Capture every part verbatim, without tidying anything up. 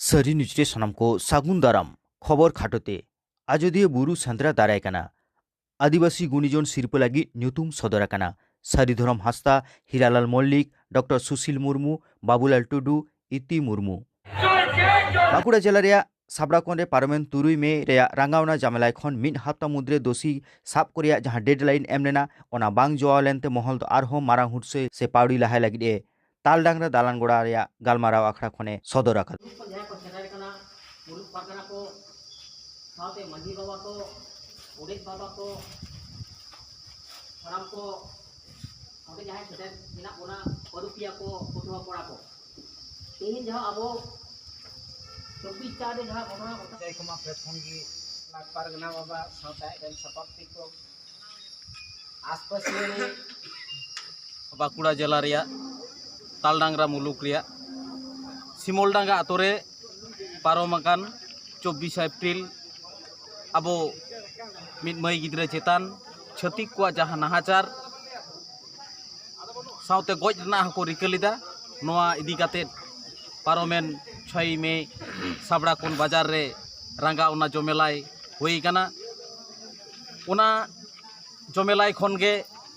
ᱥᱟᱹᱨᱤ ᱱᱤᱭᱩᱡᱽ ᱨᱮ ᱥᱟᱱᱟᱢ ᱠᱚ ᱥᱟᱹᱜᱩᱱ ᱫᱟᱨᱟᱢ᱾ ᱠᱷᱚᱵᱚᱨ ᱠᱷᱟᱴᱚ ᱛᱮ, ᱟᱡᱚᱫᱤᱭᱟᱹ ᱵᱩᱨᱩ ᱥᱮᱸᱫᱽᱨᱟ ᱫᱟᱨᱟᱭ ᱠᱟᱱᱟ᱾ ᱟᱹᱫᱤᱵᱟᱹᱥᱤ ᱜᱩᱱᱤᱡᱚᱱ ᱥᱤᱨᱯᱟᱹ ᱞᱟᱹᱜᱤᱫ ᱧᱩᱛᱩᱢ ᱥᱚᱫᱚᱨ ᱟᱠᱟᱱᱟ ᱥᱟᱹᱨᱤ ᱫᱷᱚᱨᱚᱢ ᱦᱟᱸᱥᱫᱟ, ᱦᱤᱨᱟᱞᱟᱞ ᱢᱚᱞᱞᱤᱠ, ᱰᱚᱠᱴᱚᱨ ᱥᱩᱥᱤᱞ ᱢᱩᱨᱢᱩ, ᱵᱟᱵᱩᱞᱟᱞ ᱴᱩᱰᱩ, ᱤᱛᱤ ᱢᱩᱨᱢᱩ᱾ ᱵᱟᱸᱠᱩᱲᱟ ᱡᱮᱞᱟ ᱨᱮᱭᱟᱜ ᱥᱟᱵᱲᱟᱠᱚᱱ ᱨᱮ ᱯᱟᱨᱚᱢᱮᱱ ᱛᱩᱨᱩᱭ ᱢᱮ ᱨᱮᱭᱟᱜ ᱨᱟᱸᱜᱟᱣᱱᱟ ᱡᱟᱢᱮᱞᱟᱭ ᱠᱷᱚᱱ ᱢᱤᱫ ᱦᱟᱯᱛᱟ ᱢᱩᱫᱽᱨᱮ ᱫᱳᱥᱤ ᱥᱟᱵ ᱠᱚ ᱨᱮᱭᱟᱜ ᱡᱟᱦᱟᱸ ᱰᱮᱰᱞᱟᱭᱤᱱ ᱮᱢ ᱞᱮᱱᱟ, ᱚᱱᱟ ᱵᱟᱝ ᱡᱚᱣᱟᱣ ᱞᱮᱱᱛᱮ ᱢᱚᱦᱚᱞ ᱫᱚ ᱟᱨᱦᱚᱸ ᱢᱟᱨᱟᱝ ᱦᱩᱴᱥᱟᱹᱭ ᱥᱮ ᱯᱟᱣᱲᱤ ᱞᱟᱦᱟᱭ ᱞᱟᱹᱜᱤᱫ ᱮ ᱛᱟᱞᱰᱟᱝᱨᱟ ᱫᱟᱞᱟᱱ ᱜᱚᱲᱟ ᱨᱮᱭᱟᱜ ᱜᱟᱞᱢᱟᱨᱟᱣ ᱟᱠᱷᱲᱟ ᱠᱷᱚᱱᱮ ᱥᱚᱫᱚᱨ ᱟᱠᱟᱫᱟ᱾ ᱡᱟᱦᱟᱸᱭ ᱠᱚ ᱥᱮᱴᱮᱨ ᱠᱟᱱᱟ, ᱢᱩᱞᱩᱠ ᱯᱟᱨᱜᱟᱱᱟ ᱠᱚ, ᱥᱟᱶᱛᱮ ᱢᱟᱹᱡᱷᱤ ᱵᱟᱵᱟ ᱠᱚ, ᱜᱚᱰᱮᱛ ᱵᱟᱵᱟ ᱠᱚ, ᱦᱟᱲᱟᱢ ᱠᱚ, ᱥᱟᱶᱛᱮ ᱡᱟᱦᱟᱸᱭ ᱥᱮᱴᱮᱨ ᱢᱮᱱᱟᱜ ᱵᱚᱱᱟ, ᱯᱟᱹᱨᱩᱠᱷᱤᱭᱟᱹ ᱠᱚ, ᱯᱟᱹᱴᱷᱩᱣᱟᱹ ᱠᱚᱲᱟ ᱠᱚ, ᱛᱮᱦᱮᱧ ᱡᱟᱦᱟᱸ ᱟᱵᱚ ᱪᱚᱵᱵᱤᱥ ᱪᱟᱨ ᱨᱮ ᱡᱟᱦᱟᱸ ᱜᱷᱚᱴᱚᱱᱟ ᱜᱷᱚᱴᱟᱣ ᱡᱟᱭ ᱠᱚᱢᱟ ᱯᱮ ᱯᱷᱳᱱ ᱜᱮ ᱞᱟᱠ ᱯᱟᱨᱜᱟᱱᱟ ᱵᱟᱵᱟ ᱥᱟᱶᱛᱮ ᱟᱡ ᱨᱮᱱ ᱥᱟᱯᱟᱵ ᱛᱮ ᱠᱚ ᱟᱥᱯᱟᱥ ᱨᱮ ᱵᱟᱸᱠᱩᱲᱟ ᱡᱮᱞᱟ ᱨᱮᱭᱟᱜ ᱛᱟᱞᱰᱟᱝᱨᱟ ᱢᱩᱞᱩᱠ ᱨᱮᱭᱟᱜ ᱥᱤᱢᱚᱞᱰᱟᱸᱜᱟ ᱟᱛᱳ ᱨᱮ ᱯᱟᱨᱚᱢ ᱟᱠᱟᱱ ᱪᱚᱵᱵᱤᱥᱟ ᱮᱯᱨᱤᱞ ᱟᱵᱚ ᱢᱤᱫ ᱢᱟᱹᱭ ᱜᱤᱫᱽᱨᱟᱹ ᱪᱮᱛᱟᱱ ᱪᱷᱟᱹᱛᱤᱠ ᱠᱚᱣᱟᱜ ᱡᱟᱦᱟᱸ ᱱᱟᱦᱟᱪᱟᱨ, ᱥᱟᱶᱛᱮ ᱜᱚᱡ ᱨᱮᱱᱟᱜ ᱦᱚᱸᱠᱚ ᱨᱤᱠᱟᱹ ᱞᱮᱫᱟ᱾ ᱱᱚᱣᱟ ᱤᱫᱤ ᱠᱟᱛᱮᱫ ᱯᱟᱨᱚᱢᱮᱱ ᱪᱷᱚᱭ ᱢᱮ ᱥᱟᱵᱲᱟᱠᱚᱱ ᱵᱟᱡᱟᱨ ᱨᱮ ᱨᱟᱸᱜᱟᱣᱱᱟ ᱡᱚᱢᱮᱞᱟᱭ ᱦᱩᱭ ᱟᱠᱟᱱᱟ᱾ ᱚᱱᱟ ᱡᱚᱢᱮᱞᱟᱭ ᱠᱷᱚᱱ ᱜᱮ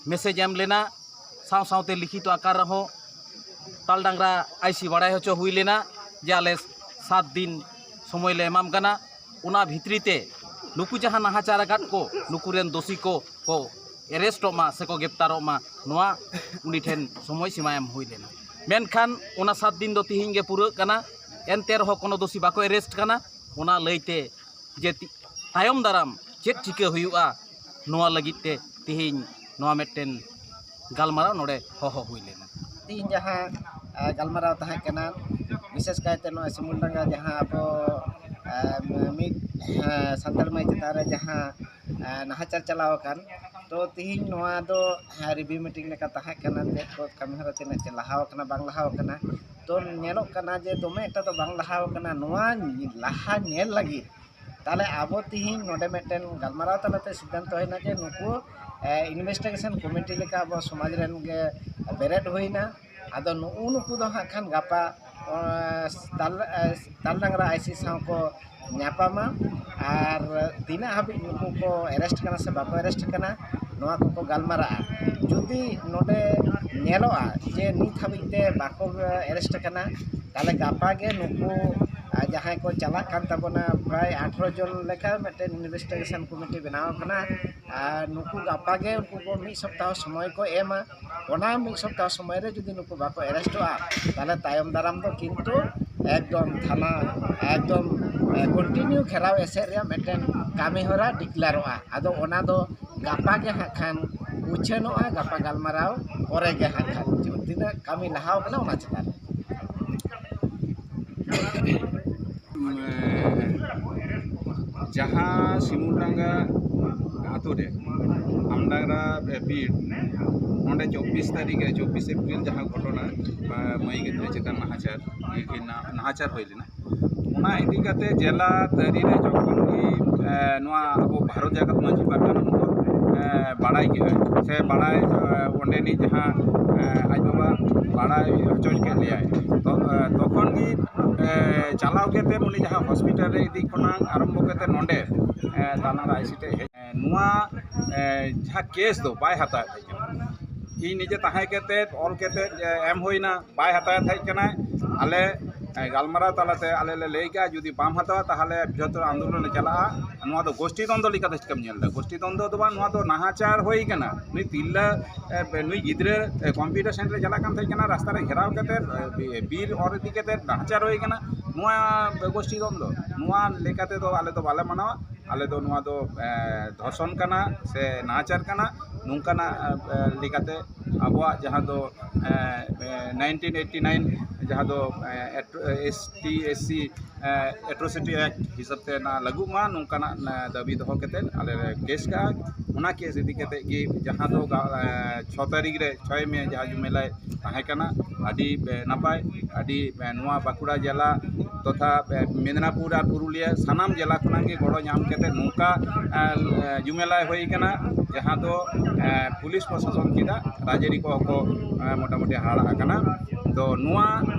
ᱢᱮᱥᱮᱡᱽ ᱮᱢ ᱞᱮᱱᱟ, ᱥᱟᱶ ᱥᱟᱶᱛᱮ ᱞᱤᱠᱷᱤᱛᱚ ᱟᱠᱟᱨ ᱨᱮᱦᱚᱸ ᱛᱟᱞᱰᱟᱝᱨᱟ ᱟᱭᱥᱤ ᱵᱟᱲᱟᱭ ᱦᱚᱪᱚ ᱦᱩᱭ ᱞᱮᱱᱟ ᱡᱮ ᱟᱞᱮ ᱥᱟᱛ ᱫᱤᱱ ᱥᱚᱢᱚᱭ ᱞᱮ ᱮᱢᱟᱢ ᱠᱟᱱᱟ᱾ ᱚᱱᱟ ᱵᱷᱤᱛᱨᱤ ᱛᱮ ᱱᱩᱠᱩ ᱡᱟᱦᱟᱸ ᱱᱟᱦᱟᱪᱟᱨ ᱟᱠᱟᱫ ᱠᱚ, ᱱᱩᱠᱩ ᱨᱮᱱ ᱫᱳᱥᱤ ᱠᱚ ᱠᱚ ᱮᱨᱮᱥᱴᱚᱜ ᱢᱟ ᱥᱮᱠᱚ ᱜᱨᱮᱯᱛᱟᱨᱚᱜ ᱢᱟ, ᱱᱚᱣᱟ ᱩᱱᱤ ᱴᱷᱮᱱ ᱥᱚᱢᱚᱭ ᱥᱤᱢᱟ ᱮᱢ ᱦᱩᱭ ᱞᱮᱱᱟ᱾ ᱢᱮᱱᱠᱷᱟᱱ ᱚᱱᱟ ᱥᱟᱛ ᱫᱤᱱ ᱫᱚ ᱛᱤᱦᱤᱧ ᱜᱮ ᱯᱩᱨᱟᱹᱜ ᱠᱟᱱᱟ, ᱮᱱᱛᱮ ᱨᱮᱦᱚᱸ ᱠᱳᱱᱳ ᱫᱳᱥᱤ ᱵᱟᱠᱚ ᱮᱨᱮᱥᱴ ᱠᱟᱱᱟ᱾ ᱚᱱᱟ ᱞᱟᱹᱭᱛᱮ ᱡᱮ ᱛᱤ-, ᱛᱟᱭᱚᱢ ᱫᱟᱨᱟᱢ ᱪᱮᱫ ᱪᱤᱠᱟᱹ ᱦᱩᱭᱩᱜᱼᱟ, ᱱᱚᱣᱟ ᱞᱟᱹᱜᱤᱫ ᱛᱮ ᱛᱤᱦᱤᱧ ᱱᱚᱣᱟ ᱢᱤᱫᱴᱮᱱ ᱜᱟᱞᱢᱟᱨᱟᱣ ᱱᱚᱰᱮ ᱦᱚᱦᱚ ᱦᱩᱭ ᱞᱮᱱᱟ᱾ ᱛᱤᱦᱤᱧ ᱡᱟᱦᱟᱸ, ᱟ, ᱜᱟᱞᱢᱟᱨᱟᱣ ᱛᱟᱦᱮᱸ ᱠᱟᱱᱟ, ᱵᱤᱥᱮᱥ ᱠᱟᱭᱛᱮ ᱱᱚᱣᱟ ᱥᱤᱢᱩᱞᱰᱟᱸᱜᱟ ᱡᱟᱦᱟᱸ ᱟᱵᱚ, ᱟ, ᱢᱤᱫ, ᱟ, ᱥᱟᱱᱛᱟᱲ ᱢᱟᱹᱭ ᱪᱮᱛᱟᱱ ᱨᱮ ᱡᱟᱦᱟᱸ, ᱟ, ᱱᱟᱦᱟᱪᱟᱨ ᱪᱟᱞᱟᱣ ᱟᱠᱟᱱ, ᱛᱚ ᱛᱤᱦᱤᱧ ᱱᱚᱣᱟ ᱫᱚ, ᱟ, ᱨᱤᱵᱷᱤᱭᱩ ᱢᱤᱴᱤᱝ ᱞᱮᱠᱟ ᱛᱟᱦᱮᱸ ᱠᱟᱱᱟ, ᱪᱮᱫ ᱠᱚ ᱠᱟᱹᱢᱤᱦᱚᱨᱟ ᱛᱤᱱᱟᱹᱜ ᱪᱮ ᱞᱟᱦᱟᱣ ᱟᱠᱟᱱᱟ, ᱵᱟᱝ ᱞᱟᱦᱟᱣ ᱟᱠᱟᱱᱟ᱾ ᱛᱚ ᱧᱮᱞᱚᱜ ᱠᱟᱱᱟ ᱡᱮ ᱫᱚᱢᱮ ᱮᱠᱴᱟ ᱫᱚ ᱵᱟᱝ ᱞᱟᱦᱟᱣ ᱟᱠᱟᱱᱟ᱾ ᱱᱚᱣᱟ ᱞᱟᱦᱟ ᱧᱮᱞ ᱞᱟᱹᱜᱤᱫ ᱛᱟᱦᱞᱮ ᱟᱵᱚ ᱛᱤᱦᱤᱧ ᱱᱚᱰᱮ ᱢᱤᱫᱴᱮᱱ ᱜᱟᱞᱢᱟᱨᱟᱣ ᱛᱟᱞᱟᱛᱮ ᱥᱤᱫᱽᱫᱷᱟᱱᱛᱚ ᱦᱩᱭᱱᱟ ᱡᱮ ᱱᱩᱠᱩ, ᱮ, ᱤᱱᱵᱷᱮᱥᱴᱤᱜᱮᱥᱚᱱ ᱠᱚᱢᱤᱴᱤ ᱞᱮᱠᱟ ᱟᱵᱚ ᱥᱚᱢᱟᱡᱽ ᱨᱮᱱ ᱜᱮ ᱵᱮᱨᱮᱫ ᱦᱩᱭᱱᱟ᱾ ᱟᱫᱚ ᱱᱩᱜᱼᱩ ᱱᱩᱠᱩ ᱫᱚ ᱦᱟᱸᱜ ᱠᱷᱟᱱ ᱜᱟᱯᱟ ᱛᱟᱞ ᱛᱟᱞᱰᱟᱝᱨᱟ ᱟᱭᱥᱤ ᱥᱟᱶ ᱠᱚ ᱧᱟᱯᱟᱢᱟ ᱟᱨ ᱛᱤᱱᱟᱹᱜ ᱦᱟᱹᱵᱤᱡ ᱱᱩᱠᱩ ᱠᱚ ᱮᱨᱮᱥᱴ ᱠᱟᱱᱟ ᱥᱮ ᱵᱟᱠᱚ ᱮᱨᱮᱥᱴ ᱠᱟᱱᱟ, ᱱᱚᱣᱟ ᱠᱚᱠᱚ ᱜᱟᱞᱢᱟᱨᱟᱜᱼᱟ᱾ ᱡᱩᱫᱤ ᱱᱚᱰᱮ ᱧᱮᱞᱚᱜᱼᱟ ᱡᱮ ᱱᱤᱛ ᱦᱟᱹᱵᱤᱡ ᱛᱮ ᱵᱟᱠᱚ ᱮᱨᱮᱥᱴ ᱠᱟᱱᱟ, ᱛᱟᱦᱚᱞᱮ ᱜᱟᱯᱟ ᱜᱮ ᱱᱩᱠᱩ ᱟᱨ ᱡᱟᱦᱟᱸᱭ ᱠᱚ ᱪᱟᱞᱟᱜ ᱠᱟᱱ ᱛᱟᱵᱚᱱᱟ ᱯᱨᱟᱭ ᱟᱴᱷᱨᱚ ᱡᱚᱱ ᱞᱮᱠᱟ ᱢᱤᱫᱴᱮᱱ ᱤᱱᱵᱷᱮᱥᱴᱤᱜᱮᱥᱚᱱ ᱠᱚᱢᱤᱴᱤ ᱵᱮᱱᱟᱣ ᱟᱠᱟᱱᱟ᱾ ᱟᱨ ᱱᱩᱠᱩ ᱜᱟᱯᱟ ᱜᱮ ᱩᱱᱠᱩ ᱠᱚ ᱢᱤᱫ ᱥᱚᱯᱛᱟᱦᱚ ᱥᱚᱢᱚᱭ ᱠᱚ ᱮᱢᱟ᱾ ᱚᱱᱟ ᱢᱤᱫ ᱥᱚᱯᱛᱟᱦᱚ ᱥᱚᱢᱚᱭ ᱨᱮ ᱡᱩᱫᱤ ᱱᱩᱠᱩ ᱵᱟᱠᱚ ᱮᱨᱮᱥᱴᱚᱜᱼᱟ, ᱛᱟᱦᱚᱞᱮ ᱛᱟᱭᱚᱢ ᱫᱟᱨᱟᱢ ᱫᱚ ᱠᱤᱱᱛᱩ ᱮᱠᱫᱚᱢ ᱛᱷᱟᱱᱟ ᱮᱠᱫᱚᱢ ᱠᱚᱱᱴᱤᱱᱤᱭᱩ ᱜᱷᱮᱨᱟᱣ ᱮᱥᱮᱫ ᱨᱮᱭᱟᱜ ᱢᱤᱫᱴᱮᱱ ᱠᱟᱹᱢᱤ ᱦᱚᱨᱟ ᱰᱤᱠᱞᱮᱭᱟᱨᱚᱜᱼᱟ᱾ ᱟᱫᱚ ᱚᱱᱟ ᱫᱚ ᱜᱟᱯᱟ ᱜᱮ ᱦᱟᱸᱜ ᱠᱷᱟᱱ ᱩᱪᱷᱟᱹᱱᱚᱜᱼᱟ, ᱜᱟᱯᱟ ᱜᱟᱞᱢᱟᱨᱟᱣ ᱯᱚᱨᱮ ᱜᱮ ᱦᱟᱸᱜ ᱠᱷᱟᱱ ᱛᱤᱱᱟᱹᱜ ᱠᱟᱹᱢᱤ ᱞᱟᱦᱟᱣ ᱠᱟᱱᱟ ᱚᱱᱟ ᱪᱮᱛᱟᱱ ᱨᱮ᱾ ᱡᱟᱦᱟᱸ ᱥᱤᱢᱩᱞᱰᱟᱸᱜᱟ ᱟᱛᱳ ᱨᱮ ᱟᱢᱰᱟᱸᱜᱟ ᱵᱤᱨ, ᱚᱸᱰᱮ ᱪᱚᱵᱵᱤᱥ ᱛᱟᱹᱨᱤᱠᱷ ᱨᱮ, ᱪᱚᱵᱵᱤᱥ ᱮᱯᱨᱤᱞ ᱡᱟᱦᱟᱸ ᱜᱷᱚᱴᱚᱱᱟ, ᱢᱟᱹᱭ ᱜᱤᱫᱽᱨᱟᱹ ᱪᱮᱛᱟᱱ ᱱᱟᱦᱟᱪᱟᱨ, ᱱᱟᱦᱟᱪᱟᱨ ᱦᱩᱭ ᱞᱮᱱᱟ, ᱚᱱᱟ ᱤᱫᱤ ᱠᱟᱛᱮ ᱡᱮᱞᱟ ᱛᱟᱹᱨᱤ ᱨᱮ ᱡᱚᱠᱷᱚᱱ ᱜᱮ ᱱᱚᱣᱟ ᱟᱵᱚ ᱵᱷᱟᱨᱚᱛ ᱡᱟᱠᱟᱛ ᱢᱟᱹᱡᱷᱤ ᱯᱟᱨᱜᱟᱱᱟ ᱢᱚᱦᱚᱞ ᱵᱟᱲᱟᱭ ᱠᱮᱫᱟ ᱥᱮ ᱵᱟᱲᱟᱭ, ᱚᱸᱰᱮᱱᱤᱡ ᱡᱟᱦᱟᱸ ᱟᱡ ᱵᱟᱵᱟ ᱵᱟᱲᱟᱭ ᱦᱚᱪᱚ ᱠᱮᱫ ᱞᱮᱭᱟᱭ, ᱛᱚᱠᱷᱚᱱ ᱜᱮ ᱪᱟᱞᱟᱣ ᱠᱟᱛᱮ ᱩᱱᱤ ᱡᱟᱦᱟᱸ ᱦᱚᱥᱯᱤᱴᱟᱞ ᱨᱮ ᱤᱫᱤ ᱠᱷᱚᱱᱟᱜ ᱟᱨᱟᱢᱵᱷᱚ ᱠᱟᱛᱮ ᱱᱚᱰᱮ ᱛᱟᱞᱟᱨᱮ ᱟᱭᱥᱤ ᱴᱷᱮᱡ ᱦᱮᱡ, ᱱᱚᱣᱟ ᱡᱟᱦᱟᱸ ᱠᱮᱥ ᱫᱚ ᱵᱟᱭ ᱦᱟᱛᱟᱣᱮᱫ ᱛᱟᱦᱮᱸ ᱠᱟᱱᱟ᱾ ᱤᱧ ᱱᱤᱡᱮ ᱛᱟᱦᱮᱸ ᱠᱟᱛᱮ ᱚᱞ ᱠᱟᱛᱮ ᱮᱢ ᱦᱩᱭᱱᱟ, ᱵᱟᱭ ᱦᱟᱛᱟᱣᱮᱫ ᱛᱟᱦᱮᱸ ᱠᱟᱱᱟᱭ᱾ ᱟᱞᱮ ᱜᱟᱞᱢᱟᱨᱟᱣ ᱛᱟᱞᱟᱛᱮ ᱟᱞᱮ ᱞᱮ ᱞᱟᱹᱭ ᱠᱮᱜᱼᱟ, ᱡᱩᱫᱤ ᱵᱟᱢ ᱦᱟᱛᱟᱣᱟ ᱛᱟᱦᱚᱞᱮ ᱵᱨᱤᱦᱚᱛᱛᱚᱨ ᱟᱱᱫᱳᱞᱚᱱ ᱞᱮ ᱪᱟᱞᱟᱜᱼᱟ᱾ ᱱᱚᱣᱟ ᱫᱚ ᱜᱳᱥᱴᱤ ᱫᱚᱱᱫᱚ ᱞᱮᱠᱟᱛᱮ ᱪᱤᱠᱟᱹᱢ ᱧᱮᱞ ᱮᱫᱟ? ᱜᱳᱥᱴᱤ ᱫᱚᱱᱫᱚ ᱫᱚ ᱵᱟᱝ, ᱱᱚᱣᱟ ᱫᱚ ᱱᱟᱦᱟᱪᱟᱨ ᱦᱩᱭ ᱠᱟᱱᱟ᱾ ᱱᱩᱭ ᱛᱤᱨᱞᱟᱹ ᱱᱩᱭ ᱜᱤᱫᱽᱨᱟᱹ ᱠᱚᱢᱯᱤᱭᱩᱴᱟᱨ ᱥᱮᱱᱴᱟᱨ ᱨᱮ ᱪᱟᱞᱟᱜ ᱠᱟᱱ ᱛᱟᱦᱮᱸ ᱠᱟᱱᱟ, ᱨᱟᱥᱛᱟ ᱨᱮ ᱜᱷᱮᱨᱟᱣ ᱠᱟᱛᱮ ᱵᱤᱨ ᱚᱨ ᱤᱫᱤ ᱠᱟᱛᱮ ᱱᱟᱦᱟᱪᱟᱨ ᱦᱩᱭ ᱠᱟᱱᱟ᱾ ᱱᱚᱣᱟ ᱜᱳᱥᱴᱤ ᱫᱚᱱᱫᱚ, ᱱᱚᱣᱟ ᱞᱮᱠᱟᱛᱮ ᱫᱚ ᱟᱞᱮ ᱫᱚ ᱵᱟᱞᱮ ᱢᱟᱱᱟᱣᱟ᱾ ᱟᱞᱮ ᱫᱚ ᱱᱚᱣᱟ ᱫᱚ ᱫᱷᱚᱨᱥᱚᱱ ᱠᱟᱱᱟ ᱥᱮ ᱱᱟᱦᱟᱪᱟᱨ ᱠᱟᱱᱟ᱾ ᱱᱚᱝᱠᱟᱱᱟᱜ ᱞᱮᱠᱟᱛᱮ ᱟᱵᱚᱣᱟᱜ ᱡᱟᱦᱟᱸ ᱫᱚ nineteen eighty nine ᱡᱟᱦᱟᱸ ᱫᱚ S T S C atrocity act ᱦᱤᱥᱟᱹᱵ ᱛᱮ ᱚᱱᱟ ᱞᱟᱹᱜᱩᱜ ᱢᱟ, ᱱᱚᱝᱠᱟᱱᱟᱜ ᱫᱟᱹᱵᱤ ᱫᱚᱦᱚ ᱠᱟᱛᱮ ᱟᱞᱮ ᱞᱮ ᱠᱮᱥ ᱠᱟᱜᱼᱟ᱾ ᱚᱱᱟ ᱠᱮᱥ ᱤᱫᱤ ᱠᱟᱛᱮ ᱜᱮ ᱡᱟᱦᱟᱸ ᱫᱚ ᱪᱷᱚ ᱛᱟᱹᱨᱤᱠᱷ ᱨᱮ, ᱪᱷᱚᱭ ᱢᱮ ᱡᱟᱦᱟᱸ ᱡᱩᱢᱮᱞᱟᱭ ᱛᱟᱦᱮᱸ ᱠᱟᱱᱟ, ᱟᱹᱰᱤ ᱱᱟᱯᱟᱭ, ᱟᱹᱰᱤ ᱱᱚᱣᱟ ᱵᱟᱸᱠᱩᱲᱟ ᱡᱮᱞᱟ ᱛᱚᱛᱷᱟ ᱢᱮᱫᱽᱱᱟᱯᱩᱨ ᱟᱨ ᱯᱩᱨᱩᱞᱤᱭᱟᱹ ᱥᱟᱱᱟᱢ ᱡᱮᱞᱟ ᱠᱷᱚᱱᱟᱜ ᱜᱮ ᱜᱚᱲᱚ ᱧᱟᱢ ᱠᱟᱛᱮ ᱱᱚᱝᱠᱟ ᱡᱩᱢᱮᱞᱟᱭ ᱦᱩᱭ ᱠᱟᱱᱟ, ᱡᱟᱦᱟᱸ ᱫᱚ ᱯᱩᱞᱤᱥ ᱯᱨᱚᱥᱟᱥᱚᱱ ᱪᱮᱫᱟᱜ ᱨᱟᱡᱽᱟᱹᱨᱤ ᱠᱚᱦᱚᱸ ᱠᱚ ᱢᱚᱴᱟᱢᱩᱴᱤ ᱦᱟᱦᱟᱲᱟᱜ ᱟᱠᱟᱱᱟ᱾ ᱛᱚ ᱱᱚᱣᱟ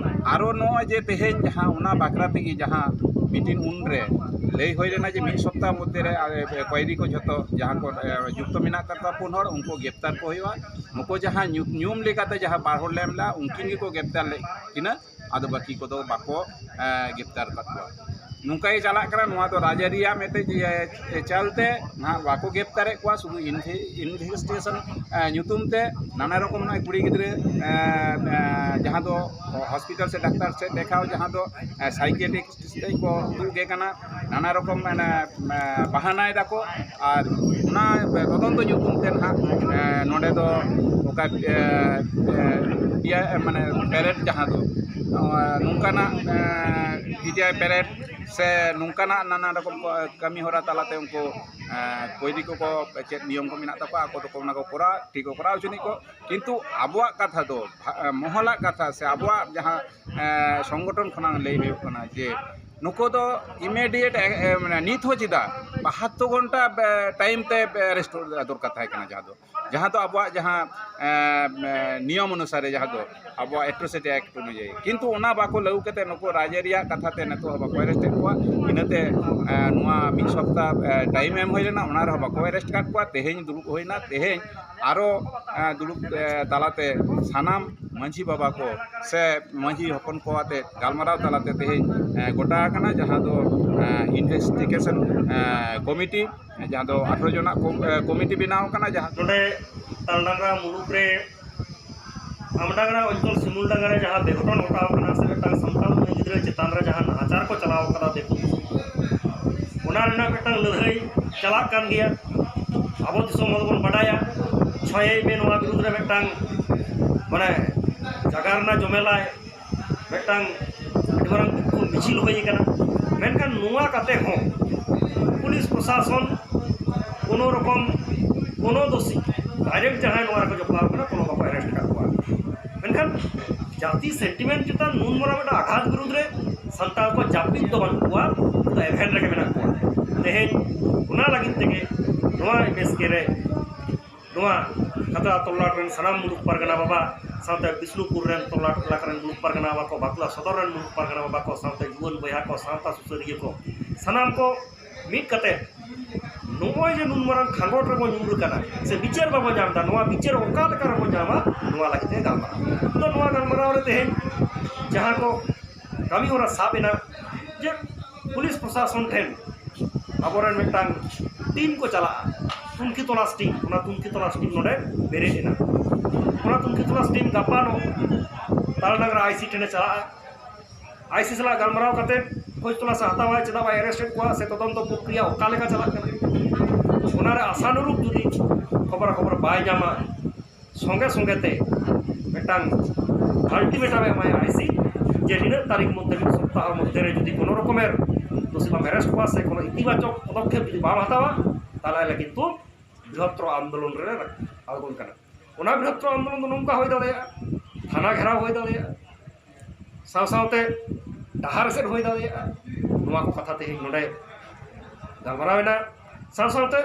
ᱟᱨᱚ ᱱᱚᱜᱼᱚᱭ ᱡᱮ ᱛᱮᱦᱮᱧ ᱡᱟᱦᱟᱸ ᱚᱱᱟ ᱵᱟᱠᱷᱨᱟ ᱛᱮᱜᱮ ᱡᱟᱦᱟᱸ ᱢᱤᱴᱤᱝ ᱩᱱᱨᱮ ᱞᱟᱹᱭ ᱦᱩᱭ ᱞᱮᱱᱟ ᱡᱮ ᱢᱤᱫ ᱥᱚᱯᱛᱟᱦ ᱢᱚᱫᱽᱫᱷᱮ ᱨᱮ ᱟᱞᱮ ᱠᱚᱭᱫᱤ ᱠᱚ ᱡᱷᱚᱛᱚ ᱡᱟᱦᱟᱸ ᱠᱚ ᱮ, ᱡᱩᱠᱛᱚ ᱢᱮᱱᱟᱜ ᱟᱠᱟᱫ ᱠᱚᱣᱟ ᱯᱩᱱ ᱦᱚᱲ, ᱩᱱᱠᱩ ᱜᱨᱮᱯᱛᱟᱨ ᱠᱚ ᱦᱩᱭᱩᱜᱼᱟ᱾ ᱱᱩᱠᱩ ᱡᱟᱦᱟᱸ ᱧᱩ- ᱧᱩᱢ ᱞᱮᱠᱟᱛᱮ ᱡᱟᱦᱟᱸ ᱵᱟᱨ ᱦᱚᱲ ᱞᱮ ᱮᱢ ᱞᱮᱫᱼᱟ, ᱩᱱᱠᱤᱱ ᱜᱮᱠᱚ ᱜᱨᱮᱯᱛᱟᱨ ᱞᱮᱫ ᱠᱤᱱᱟ᱾ ᱟᱫᱚ ᱵᱟᱹᱠᱤ ᱠᱚᱫᱚ ᱵᱟᱠᱚ ᱮ, ᱜᱨᱮᱯᱛᱟᱨ ᱟᱠᱟᱫ ᱠᱚᱣᱟ᱾ ᱱᱚᱝᱠᱟ ᱜᱮ ᱪᱟᱞᱟᱜ ᱠᱟᱱᱟ᱾ ᱱᱚᱣᱟ ᱫᱚ ᱨᱟᱡᱽᱟᱹᱨᱤᱭᱟᱜ ᱢᱤᱫᱴᱮᱡ ᱤᱭᱟᱹ ᱪᱟᱞᱛᱮ ᱱᱟᱦᱟᱜ ᱵᱟᱠᱚ ᱜᱨᱮᱯᱛᱟᱨᱮᱫ ᱠᱚᱣᱟ, ᱥᱩᱫᱷᱩ ᱤᱱᱵᱷᱮ- ᱤᱱᱵᱷᱮᱥᱴᱤᱜᱮᱥᱚᱱ ᱮ, ᱧᱩᱛᱩᱢ ᱛᱮ ᱱᱟᱱᱟ ᱨᱚᱠᱚᱢ ᱱᱚᱜᱼᱚᱭ ᱠᱩᱲᱤ ᱜᱤᱫᱽᱨᱟᱹ ᱮ, ᱮ, ᱡᱟᱦᱟᱸ ᱫᱚ ᱦᱚᱥᱯᱤᱴᱟᱞ ᱥᱮ ᱰᱟᱠᱛᱟᱨ ᱥᱮᱫ ᱫᱮᱠᱷᱟᱣ, ᱡᱟᱦᱟᱸ ᱫᱚ ᱮ, ᱥᱟᱭᱠᱮᱴᱨᱤᱠ ᱥᱮᱫ ᱠᱚ ᱩᱫᱩᱜ ᱜᱮ ᱠᱟᱱᱟ, ᱱᱟᱱᱟ ᱨᱚᱠᱚᱢ ᱢᱟᱱᱮ ᱮ, ᱵᱟᱦᱟᱱᱟᱭ ᱫᱟᱠᱚ᱾ ᱟᱨ ᱚᱱᱟ ᱛᱚᱫᱚᱱᱛᱚ ᱧᱩᱛᱩᱢ ᱛᱮ ᱱᱟᱦᱟᱜ ᱮ, ᱱᱚᱰᱮ ᱫᱚ ᱚᱠᱟ ᱮ, ᱮ, ᱯᱮᱭᱟ ᱮ, ᱢᱟᱱᱮ ᱯᱮᱨᱮᱰ ᱡᱟᱦᱟᱸ ᱫᱚ ᱱᱚᱣᱟ ᱱᱚᱝᱠᱟᱱᱟᱜ ᱮ, ᱯᱤ ᱴᱤ ᱟᱭ ᱯᱮᱨᱮᱰ ᱥᱮ ᱱᱚᱝᱠᱟᱱᱟᱜ ᱱᱟᱱᱟ ᱨᱚᱠᱚᱢ ᱠᱚ, ᱠᱟᱹᱢᱤ ᱦᱚᱨᱟ ᱛᱟᱞᱟᱛᱮ ᱩᱱᱠᱩ ᱮ, ᱠᱚᱭᱫᱤ ᱠᱚᱠᱚ ᱪᱮᱫ ᱱᱤᱭᱚᱢ ᱠᱚ ᱢᱮᱱᱟᱜ ᱛᱟᱠᱚᱣᱟ, ᱟᱠᱚ ᱫᱚᱠᱚ ᱚᱱᱟ ᱠᱚ ᱠᱚᱨᱟᱣ ᱴᱷᱤᱠ ᱠᱚ ᱠᱚᱨᱟᱣ ᱦᱚᱪᱚᱱᱤᱡ ᱠᱚ᱾ ᱠᱤᱱᱛᱩ ᱟᱵᱚᱣᱟᱜ ᱠᱟᱛᱷᱟ ᱫᱚ ᱵᱷᱟ- ᱢᱚᱦᱚᱞᱟᱜ ᱠᱟᱛᱷᱟ ᱥᱮ ᱟᱵᱚᱣᱟᱜ ᱡᱟᱦᱟᱸ ᱮ, ᱥᱚᱝᱜᱚᱴᱷᱚᱱ ᱠᱷᱚᱱᱟᱜ ᱞᱟᱹᱭ ᱦᱩᱭᱩᱜ ᱠᱟᱱᱟ ᱡᱮ ᱱᱩᱠᱩ ᱫᱚ ᱤᱢᱤᱰᱤᱭᱮᱴ ᱮ, ᱮ, ᱢᱟᱱᱮ ᱱᱤᱛ ᱦᱚᱸ ᱪᱮᱫᱟᱜ ᱵᱟᱦᱟᱛᱛᱳᱨ ᱜᱷᱚᱱᱴᱟ ᱮ, ᱴᱟᱭᱤᱢ ᱛᱮ ᱮ, ᱟᱨᱮᱥᱴ ᱫᱚᱨᱠᱟᱨ ᱛᱟᱦᱮᱸ ᱠᱟᱱᱟ, ᱡᱟᱦᱟᱸ ᱫᱚ ᱡᱟᱦᱟᱸ ᱫᱚ ᱟᱵᱚᱣᱟᱜ ᱡᱟᱦᱟᱸ ᱮ, ᱮ, ᱱᱤᱭᱚᱢ ᱚᱱᱩᱥᱟᱨᱮ ᱡᱟᱦᱟᱸ ᱫᱚ ᱟᱵᱚᱣᱟᱜ ᱮᱴᱨᱳᱥᱤᱴᱤ ᱮᱠᱴ ᱚᱱᱩᱡᱟᱭᱤ, ᱠᱤᱱᱛᱩ ᱚᱱᱟ ᱵᱟᱠᱚ ᱞᱟᱹᱜᱩ ᱠᱟᱛᱮ ᱱᱩᱠᱩ ᱨᱟᱡᱽᱟᱹᱨᱤᱭᱟᱜ ᱠᱟᱛᱷᱟ ᱛᱮ ᱱᱤᱛᱚᱜ ᱦᱚᱸ ᱵᱟᱠᱚ ᱟᱨᱮᱥᱴ ᱮᱫ ᱠᱚᱣᱟ᱾ ᱤᱱᱟᱹᱛᱮ ᱮ, ᱱᱚᱣᱟ ᱢᱤᱫ ᱥᱚᱯᱛᱟ ᱮ, ᱴᱟᱭᱤᱢ ᱮᱢ ᱦᱩᱭ ᱞᱮᱱᱟ, ᱚᱱᱟ ᱨᱮᱦᱚᱸ ᱵᱟᱠᱚ ᱟᱨᱮᱥᱴ ᱟᱠᱟᱫ ᱠᱚᱣᱟ᱾ ᱛᱮᱦᱮᱧ ᱫᱩᱲᱩᱵ ᱦᱩᱭᱱᱟ, ᱛᱮᱦᱮᱧ ᱟᱨᱚ ᱮ, ᱫᱩᱲᱩᱵ ᱮ, ᱛᱟᱞᱟᱛᱮ ᱥᱟᱱᱟᱢ ᱢᱟᱹᱡᱷᱤ ᱵᱟᱵᱟ ᱠᱚ ᱥᱮ ᱢᱟᱹᱡᱷᱤ ᱦᱚᱯᱚᱱ ᱠᱚ ᱟᱛᱮ ᱜᱟᱞᱢᱟᱨᱟᱣ ᱛᱟᱞᱟᱛᱮ ᱛᱮᱦᱮᱧ ᱮ, ᱜᱚᱴᱟ ᱟᱠᱟᱱᱟ, ᱡᱟᱦᱟᱸ ᱫᱚ ᱮ, ᱤᱱᱵᱷᱮᱥᱴᱤᱜᱮᱥᱚᱱ ᱮ, ᱠᱚᱢᱤᱴᱤ, ᱡᱟᱦᱟᱸ ᱫᱚ ᱟᱴᱷᱨᱚ ᱡᱚᱱᱟᱜ ᱠᱚ-, ᱮ, ᱠᱚᱢᱤᱴᱤ ᱵᱮᱱᱟᱣ ᱟᱠᱟᱱᱟ, ᱡᱟᱦᱟᱸ ᱱᱚᱰᱮ ᱛᱟᱞᱰᱟᱝᱨᱟ ᱢᱩᱞᱩᱠ ᱨᱮ ᱟᱢᱰᱟᱝᱨᱟ ᱚᱧᱪᱚᱞ ᱥᱤᱢᱩᱞᱰᱟᱝᱜᱟ ᱨᱮ ᱡᱟᱦᱟᱸ ᱵᱮᱜᱷᱚᱴᱚᱱ ᱜᱷᱚᱴᱟᱣ ᱟᱠᱟᱱᱟ ᱥᱮ ᱢᱤᱫᱴᱟᱝ ᱥᱟᱱᱛᱟᱲ ᱢᱟᱹᱭ ᱜᱤᱫᱽᱨᱟᱹ ᱪᱮᱛᱟᱱ ᱨᱮ ᱡᱟᱦᱟᱸ ᱱᱟᱦᱟᱪᱟᱨ ᱠᱚ ᱪᱟᱞᱟᱣ ᱟᱠᱟᱫᱟ ᱫᱤᱠᱩ ᱯᱩᱥᱤ, ᱚᱱᱟ ᱨᱮᱱᱟᱜ ᱢᱤᱫᱴᱟᱝ ᱞᱟᱹᱲᱦᱟᱹᱭ ᱪᱟᱞᱟᱜ ᱠᱟᱱ ᱜᱮᱭᱟ᱾ ᱟᱵᱚ ᱫᱤᱥᱚᱢ ᱦᱚᱲ ᱵᱚᱱ ᱵᱟᱰᱟᱭᱟ, ᱪᱷᱚᱭᱮᱭ ᱢᱮ ᱱᱚᱣᱟ ᱵᱤᱨᱩᱫᱽ ᱨᱮ ᱢᱤᱫᱴᱟᱝ ᱢᱟᱱᱮ ᱡᱟᱜᱟᱨ ᱨᱮᱱᱟᱜ ᱡᱚᱢᱮᱞᱟᱭ ᱢᱤᱫᱴᱟᱝ ᱟᱹᱰᱤ ᱢᱟᱨᱟᱝ ᱵᱤᱠᱠᱷᱳᱵ ᱢᱤᱪᱷᱤᱞ ᱦᱩᱭ ᱟᱠᱟᱱᱟ᱾ ᱢᱮᱱᱠᱷᱟᱱ ᱱᱚᱣᱟ ᱠᱟᱛᱮ ᱦᱚᱸ ᱯᱩᱞᱤᱥ ᱯᱨᱚᱥᱟᱥᱚᱱ ᱠᱳᱱᱳ ᱨᱚᱠᱚᱢ ᱠᱳᱱᱳ ᱫᱳᱥᱤ ᱰᱟᱭᱨᱮᱠᱴ ᱡᱟᱦᱟᱸᱭ ᱱᱚᱣᱟ ᱨᱮᱠᱚ ᱡᱚᱯᱲᱟᱣ ᱠᱟᱱᱟ, ᱠᱳᱱᱳ ᱵᱟᱠᱚ ᱟᱨᱮᱥᱴ ᱟᱠᱟᱫ ᱠᱚᱣᱟ᱾ ᱢᱮᱱᱠᱷᱟᱱ ᱡᱟᱹᱛᱤ ᱥᱮᱱᱴᱤᱢᱮᱱᱴ ᱪᱮᱛᱟᱱ ᱱᱩᱱ ᱢᱟᱨᱟᱝ ᱢᱤᱫᱴᱟᱝ ᱟᱜᱷᱟᱛ ᱵᱤᱨᱩᱫᱽ ᱨᱮ ᱥᱟᱱᱛᱟᱲ ᱠᱚ ᱡᱟᱹᱯᱤᱫ ᱫᱚ ᱵᱟᱹᱱᱩᱜ ᱠᱚᱣᱟ, ᱩᱱᱠᱩ ᱫᱚ ᱮᱵᱷᱮᱱ ᱨᱮᱜᱮ ᱢᱮᱱᱟᱜ ᱠᱚᱣᱟ᱾ ᱛᱮᱦᱮᱧ ᱚᱱᱟ ᱞᱟᱹᱜᱤᱫ ᱛᱮᱜᱮ ᱱᱚᱣᱟ ᱮᱢ ᱮᱥ ᱠᱮ ᱨᱮ ᱱᱚᱣᱟ ᱠᱷᱟᱛᱲᱟ ᱛᱚᱞᱞᱟᱴ ᱨᱮᱱ ᱥᱟᱱᱟᱢ ᱢᱩᱞᱩᱠ ᱯᱟᱨᱜᱟᱱᱟ ᱵᱟᱵᱟ, ᱥᱟᱶᱛᱮ ᱵᱤᱥᱱᱩᱯᱩᱨ ᱨᱮᱱ ᱛᱚᱞᱞᱟᱴ ᱮᱞᱟᱠᱟ ᱨᱮᱱ ᱢᱩᱞᱩᱠ ᱯᱟᱨᱜᱟᱱᱟ ᱵᱟᱵᱟ ᱠᱚ, ᱵᱟᱸᱠᱩᱲᱟ ᱥᱚᱫᱚᱨ ᱨᱮᱱ ᱢᱩᱞᱩᱠ ᱯᱟᱨᱜᱟᱱᱟ ᱵᱟᱵᱟ ᱠᱚ, ᱥᱟᱶᱛᱮ ᱡᱩᱣᱟᱹᱱ ᱵᱚᱭᱦᱟ ᱠᱚ, ᱥᱟᱶᱛᱟ ᱥᱩᱥᱟᱹᱨᱤᱭᱟᱹ ᱠᱚ, ᱥᱟᱱᱟᱢ ᱠᱚ ᱢᱤᱫ ᱠᱟᱛᱮ ᱱᱚᱜᱼᱚᱭ ᱡᱮ ᱱᱩᱱ ᱢᱟᱨᱟᱝ ᱠᱷᱟᱸᱜᱚᱴ ᱨᱮᱵᱚ ᱧᱩᱨ ᱟᱠᱟᱱᱟ ᱥᱮ ᱵᱤᱪᱟᱹᱨ ᱵᱟᱵᱚ ᱧᱟᱢ ᱮᱫᱟ, ᱱᱚᱣᱟ ᱵᱤᱪᱟᱹᱨ ᱚᱠᱟ ᱞᱮᱠᱟ ᱨᱮᱵᱚ ᱧᱟᱢᱟ, ᱱᱚᱣᱟ ᱞᱟᱹᱜᱤᱫ ᱛᱮ ᱜᱟᱞᱢᱟᱨᱟᱣ᱾ ᱛᱚ, ᱱᱚᱣᱟ ᱜᱟᱞᱢᱟᱨᱟᱣ ᱨᱮ ᱛᱮᱦᱮᱧ ᱡᱟᱦᱟᱸ ᱠᱚ ᱠᱟᱹᱢᱤ ᱦᱚᱨᱟ ᱥᱟᱵ ᱮᱱᱟ, ᱡᱮ ᱯᱩᱞᱤᱥ ᱯᱨᱚᱥᱟᱥᱚᱱ ᱴᱷᱮᱱ ᱟᱵᱚᱨᱮᱱ ᱢᱤᱫᱴᱟᱝ ᱴᱤᱢ ᱠᱚ ᱪᱟᱞᱟᱜᱼᱟ, ᱛᱩᱱᱠᱷᱤ ᱛᱚᱞᱟᱥ ᱴᱤᱢ, ᱚᱱᱟ ᱛᱩᱱᱠᱷᱤ ᱛᱚᱞᱟᱥ ᱴᱤᱢ ᱱᱚᱰᱮ ᱵᱮᱨᱮᱫ ᱮᱱᱟ᱾ ᱚᱱᱟ ᱛᱩᱱᱠᱷᱤ ᱛᱚᱞᱟᱥ ᱴᱤᱢ ᱜᱟᱯᱟ ᱱᱚ ᱛᱟᱞᱰᱟᱝᱨᱟ ᱟᱭᱥᱤ ᱴᱷᱮᱱᱮ ᱪᱟᱞᱟᱜᱼᱟ᱾ ᱟᱭᱥᱤ ᱥᱟᱞᱟᱜ ᱜᱟᱞᱢᱟᱨᱟᱣ ᱠᱟᱛᱮ ᱠᱷᱚᱡᱽ ᱛᱚᱞᱟᱥ ᱮ ᱦᱟᱛᱟᱣᱟ, ᱪᱮᱫᱟᱜ ᱵᱟᱭ ᱟᱨᱮᱥᱴ ᱮᱫ ᱠᱚᱣᱟ ᱥᱮ ᱛᱚᱫᱚᱱᱛᱚ ᱯᱨᱚᱠᱨᱤᱭᱟ ᱚᱠᱟ ᱞᱮᱠᱟ ᱪᱟᱞᱟᱜ ᱠᱟᱱᱟ᱾ ᱚᱱᱟᱨᱮ ᱟᱥᱟᱱᱩᱨᱩᱯ ᱡᱩᱫᱤ ᱠᱷᱚᱵᱚᱨᱟ ᱠᱷᱚᱵᱚᱨ ᱵᱟᱭ ᱧᱟᱢᱟ, ᱥᱚᱸᱜᱮ ᱥᱚᱸᱜᱮ ᱛᱮ ᱢᱤᱫᱴᱟᱝ ᱟᱞᱴᱤᱢᱮᱴᱟᱢ ᱮ ᱮᱢᱟᱭᱟ ᱟᱭᱥᱤ, ᱡᱮ ᱱᱤᱱᱟᱹᱜ ᱛᱟᱹᱨᱤᱠᱷ ᱢᱚᱫᱽᱫᱷᱮ, ᱢᱤᱫ ᱥᱚᱯᱛᱟᱦᱚ ᱢᱚᱫᱽᱫᱷᱮ ᱨᱮ ᱡᱩᱫᱤ ᱠᱳᱱᱳ ᱨᱚᱠᱚᱢᱮᱨ ᱫᱳᱥᱤ ᱵᱟᱢ ᱟᱨᱮᱥᱴ ᱠᱚᱣᱟ ᱥᱮ ᱠᱳᱱᱳ ᱤᱛᱤᱵᱟᱪᱚᱠ ᱯᱚᱫᱚᱠᱷᱮᱯ ᱡᱩᱫᱤ ᱵᱟᱢ ᱦᱟᱛᱟᱣᱟ, ᱛᱟᱦᱚᱞᱮ ᱠᱤᱱᱛᱩ ᱵᱨᱤᱦᱚᱛᱛᱚᱨ ᱟᱱᱫᱳᱞᱚᱱ ᱨᱮ ᱟᱬᱜᱚᱱ ᱠᱟᱱᱟ᱾ ᱚᱱᱟ ᱵᱨᱤᱦᱚᱛᱛᱚᱨ ᱟᱱᱫᱳᱞᱚᱱ ᱫᱚ ᱱᱚᱝᱠᱟ ᱦᱩᱭ ᱫᱟᱲᱮᱭᱟᱜᱼᱟ, ᱛᱷᱟᱱᱟ ᱜᱷᱮᱨᱟᱣ ᱦᱩᱭ ᱫᱟᱲᱮᱭᱟᱜᱼᱟ, ᱥᱟᱶ ᱥᱟᱶᱛᱮ ᱰᱟᱦᱟᱨ ᱮᱥᱮᱫ ᱦᱩᱭ ᱫᱟᱲᱮᱭᱟᱜᱼᱟ᱾ ᱱᱚᱣᱟ ᱠᱚ ᱠᱟᱛᱷᱟ ᱛᱮᱦᱮᱧ ᱱᱚᱰᱮ ᱜᱟᱞᱢᱟᱨᱟᱣ ᱮᱱᱟ᱾ ᱥᱟᱶ ᱥᱟᱶᱛᱮ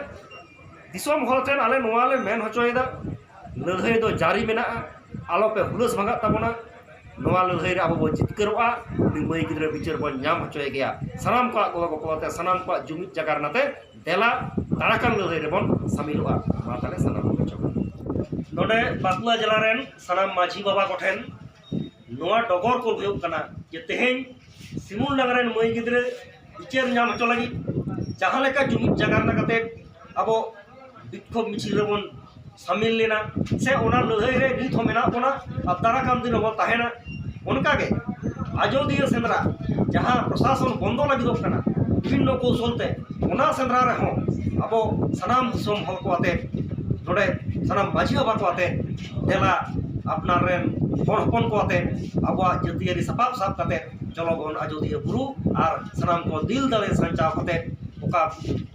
ᱫᱤᱥᱚᱢ ᱦᱚᱲ ᱴᱷᱮᱱ ᱟᱞᱮ ᱱᱚᱣᱟ ᱞᱮ ᱢᱮᱱ ᱦᱚᱪᱚᱭᱮᱫᱟ, ᱞᱟᱹᱲᱦᱟᱹᱭ ᱫᱚ ᱡᱟᱹᱨᱤ ᱢᱮᱱᱟᱜᱼᱟ, ᱟᱞᱚᱯᱮ ᱦᱩᱞᱟᱹᱥ ᱵᱷᱟᱜᱟᱜ ᱛᱟᱵᱚᱱᱟ᱾ ᱱᱚᱣᱟ ᱞᱟᱹᱲᱦᱟᱹᱭ ᱨᱮ ᱟᱵᱚ ᱵᱚᱱ ᱡᱤᱛᱠᱟᱹᱨᱚᱜᱼᱟ, ᱩᱱᱤ ᱢᱟᱹᱭ ᱜᱤᱫᱽᱨᱟᱹ ᱵᱤᱪᱟᱹᱨ ᱵᱚᱱ ᱧᱟᱢ ᱦᱚᱪᱚᱭ ᱜᱮᱭᱟ᱾ ᱥᱟᱱᱟᱢ ᱠᱚᱣᱟᱜ ᱜᱚᱲᱚ ᱜᱚᱯᱚᱲᱚ ᱛᱮ, ᱥᱟᱱᱟᱢ ᱠᱚᱣᱟᱜ ᱡᱩᱢᱤᱫ ᱡᱟᱜᱟᱨᱱᱟ ᱛᱮ ᱫᱮᱞᱟ ᱛᱟᱲᱟᱠᱟᱱ ᱞᱟᱹᱲᱦᱟᱹᱭ ᱨᱮᱵᱚᱱ ᱥᱟᱢᱤᱞᱚᱜᱼᱟ᱾ ᱢᱟ ᱛᱟᱦᱞᱮ ᱥᱟᱱᱟᱢ ᱠᱚ ᱡᱚᱦᱟᱨ᱾ ᱱᱚᱰᱮ ᱵᱟᱸᱠᱩᱲᱟ ᱡᱮᱞᱟ ᱨᱮᱱ ᱥᱟᱱᱟᱢ ᱢᱟᱹᱡᱷᱤ ᱵᱟᱵᱟ ᱠᱚᱴᱷᱮᱱ ᱱᱚᱣᱟ ᱰᱚᱜᱚᱨ ᱠᱚ ᱦᱩᱭᱩᱜ ᱠᱟᱱᱟ ᱡᱮ ᱛᱮᱦᱮᱧ ᱥᱤᱢᱩᱞ ᱰᱟᱝᱜᱟ ᱨᱮᱱ ᱢᱟᱹᱭ ᱜᱤᱫᱽᱨᱟᱹ ᱵᱤᱪᱟᱹᱨ ᱧᱟᱢ ᱦᱚᱪᱚ ᱞᱟᱹᱜᱤᱫ ᱡᱟᱦᱟᱸ ᱞᱮᱠᱟ ᱡᱩᱢᱤᱫ ᱡᱟᱜᱟᱨᱱᱟ ᱠᱟᱛᱮ ᱟᱵᱚ ᱵᱤᱠᱠᱷᱳᱵ ᱢᱤᱪᱷᱤᱞ ᱨᱮᱵᱚᱱ ᱥᱟᱢᱤᱞ ᱞᱮᱱᱟ ᱥᱮ ᱚᱱᱟ ᱞᱟᱹᱲᱦᱟᱹᱭ ᱨᱮ ᱱᱤᱛ ᱦᱚᱸ ᱢᱮᱱᱟᱜ ᱵᱚᱱᱟ ᱟᱨ ᱫᱟᱨᱟ ᱠᱟᱱ ᱫᱤᱱ ᱦᱚᱸᱵᱚᱱ ᱛᱟᱦᱮᱱᱟ᱾ ᱚᱱᱠᱟᱜᱮ ᱟᱡᱚᱫᱤᱭᱟᱹ ᱥᱮᱸᱫᱽᱨᱟ ᱡᱟᱦᱟᱸ ᱯᱨᱚᱥᱟᱥᱚᱱ ᱵᱚᱱᱫᱚ ᱞᱟᱹᱜᱤᱫᱚᱜ ᱠᱟᱱᱟ ᱵᱤᱵᱷᱤᱱᱱᱚ ᱠᱳᱣᱥᱚᱞ ᱛᱮ, ᱚᱱᱟ ᱥᱮᱸᱫᱽᱨᱟ ᱨᱮᱦᱚᱸ ᱟᱵᱚ ᱥᱟᱱᱟᱢ ᱫᱤᱥᱚᱢ ᱦᱚᱲ ᱠᱚ ᱟᱛᱮ, ᱱᱚᱰᱮ ᱥᱟᱱᱟᱢ ᱢᱟᱹᱡᱷᱤ ᱵᱟᱵᱟ ᱠᱚ ᱟᱛᱮ, ᱫᱮᱞᱟ ᱟᱯᱱᱟᱨ ᱨᱮᱱ ᱦᱚᱲ ᱦᱚᱯᱚᱱ ᱠᱚ ᱟᱛᱮ ᱟᱵᱚᱣᱟᱜ ᱡᱟᱹᱛᱤᱭᱟᱹᱨᱤ ᱥᱟᱯᱟᱵ ᱥᱟᱵ ᱠᱟᱛᱮ ᱪᱚᱞᱚ ᱵᱚᱱ ᱟᱡᱚᱫᱤᱭᱟᱹ ᱵᱩᱨᱩ ᱟᱨ ᱥᱟᱱᱟᱢ ᱠᱚ ᱫᱤᱞ ᱫᱟᱲᱮ ᱥᱟᱧᱪᱟᱣ ᱠᱟᱛᱮ ᱚᱠᱟ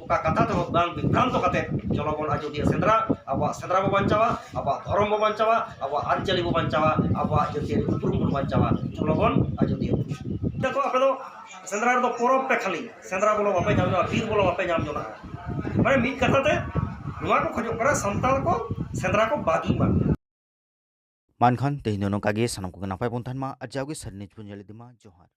ᱚᱠᱟ ᱠᱟᱛᱷᱟ ᱛᱮᱦᱚᱸ ᱵᱟᱝ ᱵᱤᱵᱷᱨᱟᱱᱛᱚ ᱠᱟᱛᱮ ᱪᱚᱞᱚ ᱵᱚᱱ ᱟᱡᱚᱫᱤᱭᱟᱹ ᱥᱮᱸᱫᱽᱨᱟ, ᱟᱵᱚᱣᱟᱜ ᱥᱮᱸᱫᱽᱨᱟ ᱵᱚ ᱵᱟᱧᱪᱟᱣᱟ, ᱟᱵᱚᱣᱟᱜ ᱫᱷᱚᱨᱚᱢ ᱵᱚ ᱵᱟᱧᱪᱟᱣᱟ, ᱟᱵᱚᱣᱟᱜ ᱟᱹᱨᱤᱪᱟᱹᱞᱤ ᱵᱚ ᱵᱟᱧᱪᱟᱣᱟ, ᱟᱵᱚᱣᱟᱜ ᱡᱟᱹᱛᱤᱭᱟᱹᱨᱤ ᱩᱯᱨᱩᱢ ᱵᱚᱱ ᱵᱟᱧᱪᱟᱣᱟ᱾ ᱪᱚᱞᱚ ᱵᱚᱱ ᱟᱡᱚᱫᱤᱭᱟᱹ ᱵᱩᱨᱩ᱾ ᱫᱮᱠᱷᱚ, ᱟᱯᱮ ᱫᱚ ᱥᱮᱸᱫᱽᱨᱟ ᱨᱮᱫᱚ ᱯᱚᱨᱚᱵᱽ ᱯᱮ ᱠᱷᱟᱹᱞᱤ, ᱥᱮᱸᱫᱽᱨᱟ ᱵᱚᱞᱚ ᱵᱟᱯᱮ ᱧᱟᱢ ᱡᱚᱱᱟ, ᱵᱤᱨ ᱵᱚᱞᱚ ᱵᱟᱯᱮ ᱧᱟᱢ ᱡᱚᱱᱟ᱾ ᱢᱟᱱᱮ ᱢᱤᱫ ᱠᱟᱛᱷᱟ ᱛᱮ ᱱᱚᱣᱟ ᱠᱚ ᱠᱷᱚᱡᱚᱜ ᱠᱟᱱᱟ ᱥᱟᱱᱛᱟᱲ ᱠᱚ ᱥᱮᱸᱫᱽᱨᱟ ᱠᱚ ᱵᱟᱹᱜᱤ ᱢᱟ᱾ ᱢᱟ ᱮᱱᱠᱷᱟᱱ ᱛᱮᱦᱮᱧ ᱫᱚ ᱱᱚᱝᱠᱟ ᱜᱮ, ᱥᱟᱱᱟᱢ ᱠᱚᱜᱮ ᱱᱟᱯᱟᱭ ᱵᱚᱱ ᱛᱟᱦᱮᱱ ᱢᱟ ᱟᱨ ᱡᱟᱣᱜᱮ ᱥᱟᱹᱨᱤ news ᱵᱚᱱ ᱧᱮᱞ ᱤᱫᱤ ᱢᱟ᱾ ᱡᱚᱦᱟᱨ᱾